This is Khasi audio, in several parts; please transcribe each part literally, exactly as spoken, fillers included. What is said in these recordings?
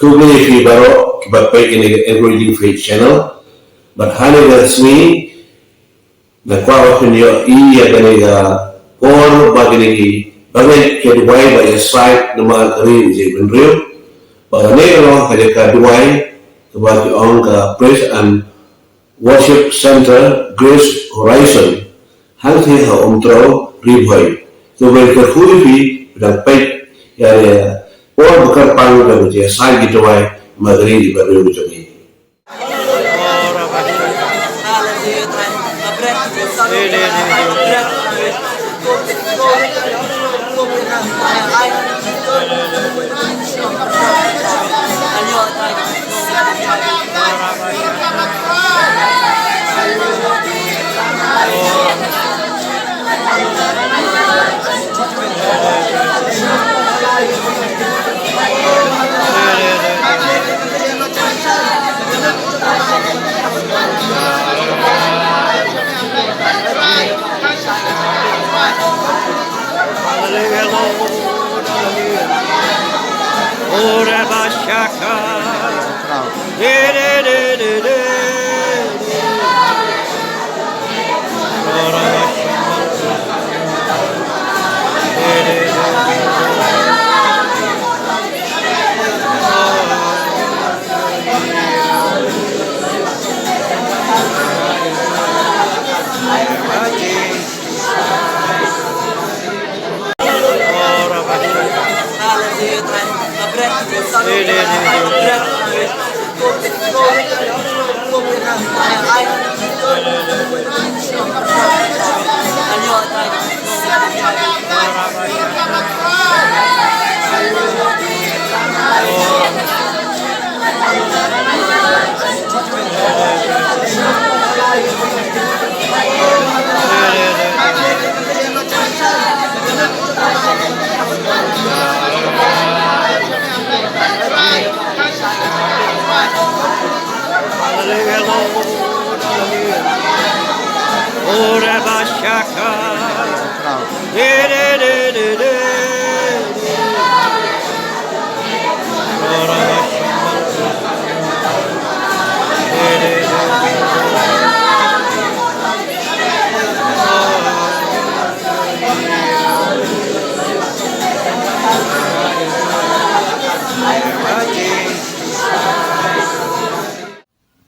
Khublei ïa phi baroh kiba peit ïa kane ka Encouraging Faith Channel. Bad ha kane ka sngi nga kwah ba phin ïohi ïa kane ka por ba kine ki bangeit ki duwai bad ïasaid namar ka ri u jaitbynriew. Bad kane ka long ka jaka duwai kaba ki ong ka Praise and Worship Centre, Grace Horizon, hangtei ha Umtrew, Ri Bhoi. To ba kyrkhu ïa phi ba dang peit ïa kane ka por ba kyrpang ba phin ïasaid ki duwai namar ka ri bad ri u jong ngi.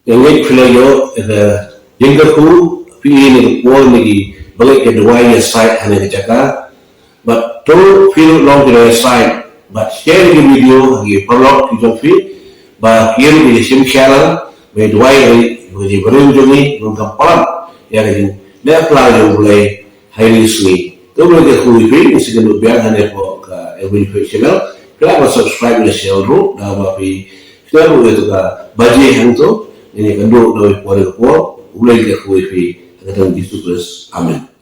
Ïa ngeit phi la ïoh ïa ka jingkyrkhu phi ïa kane ka por na ki bangeit ki duwai ïasaid ha kane ka jaka. Bad to phi ruh long ki duwai ïasaid bad share ïa ki video ha ki paralok ki jong phi ba kin ïa shim khia lang ba ïa duwai ïa ka jingbarim jong ngi, ba ngin ïa palat ïa ka jingleh palat jong U Blei ha kine ki sngi. To ba ngin ïakynduh ïa phi, ngin sa ïakynduh biang hangne hapoh ka Encouraging Faith Channel. Phi lah ban subscribe, share ruh, da kaba phi share ruh ïa ka baje hangto. Ngin ïakynduh da kawei ka por, da kawei ka por. U Blei un ïakynduh ïa phi ha ka kyrteng U Jisu Khrist. Amen.